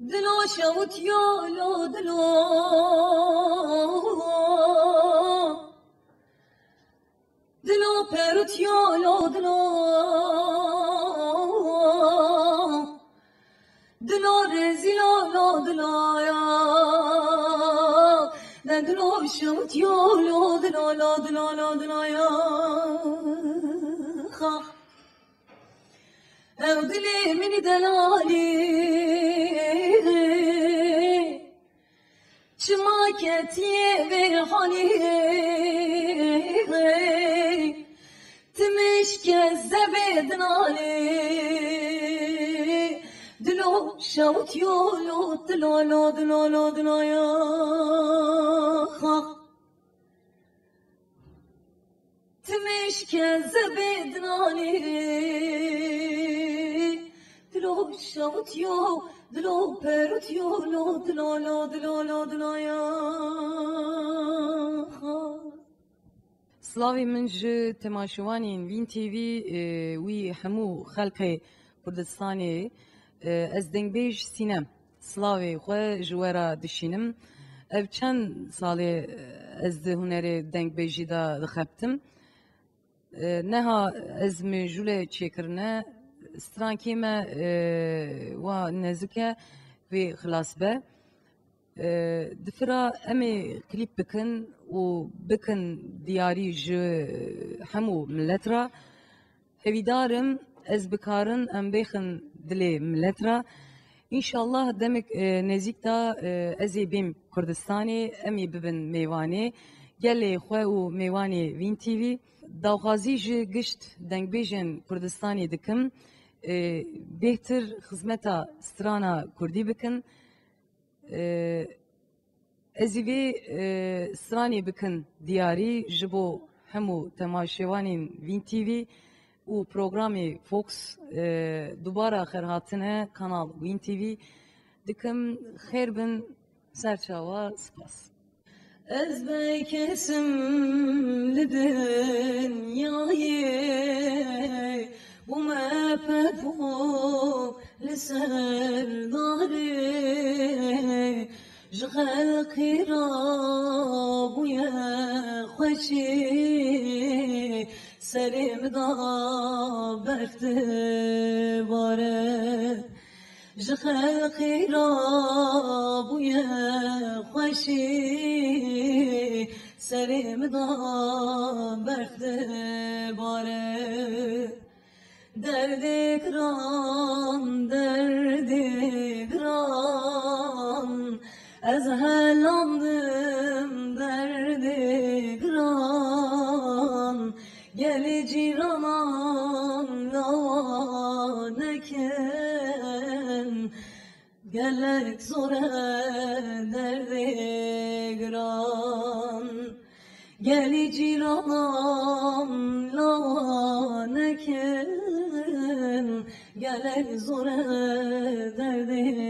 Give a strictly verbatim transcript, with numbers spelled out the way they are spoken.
Dilo şewitiyo lo dilo. Dilo perutiyo lo dilo. Dilo rezilo lo dilo ya. Ne dilo şewitiyo lo dilo, lo dilo, lo dilo ya. Ha. Ew dilê min delalî, çima ketiye vê halî? Timişke zebê dinalî, dilo şewit yolo, dilo lo, dilo lo, dilo ya. Timişke zebê dinanî, dilo şewitiyo, dilo perutiyo, lo, dilo, lo, dilo, lo, dilo ya. Silavê min ji temaşevanên Wîn T V, e, wî hemû xelkê Kurdistanê, e, ez dengbêj Sînem. Silavê xwe ji we re dişînim. Ev çend salê, e, ez di hunerê dengbêjî de dixebtim. E, neha ez mijûlê çêkirine, strankê me, e, wa nezik e vê xilas be. E, di fira em ê klîp bikin û bikin diyarî ji hemû millet re. Hevîdar im ez bikarin em bêxin dilê millet re. Înşallah demek, e, nezîk de, e, ez ê bêm Kurdistanê, em ê bibin mêvanê gelê xwe û mêvanê Wîn T V. Daxwazî ji gişt dengbêjên Kurdistanê dikim, e, bêhtir xizmeta strana kurdî bikin. E, Ez ê vê, e, stranê bikin diyarî ji bo hemû temaşevanên Wîn T V û programê Fox, e, dubara xêrhatine kanal Wîn T V dikim. Xêr bin, serçawa, spas. Ez bêkesim li dinyayê, bûme pevû li ser darê. Ji xelkê re bûye xweşî, serê min da berf dibare. Ji xelkê re bûye xweşî, serê min da berf dibare. Derdê giran, derdê giran, ez helandim derdê giran. Gelê cîranan lawa nekin, gelek zor e derdê giran. Gelê cîranan lawa nekin, gelek zor e derdê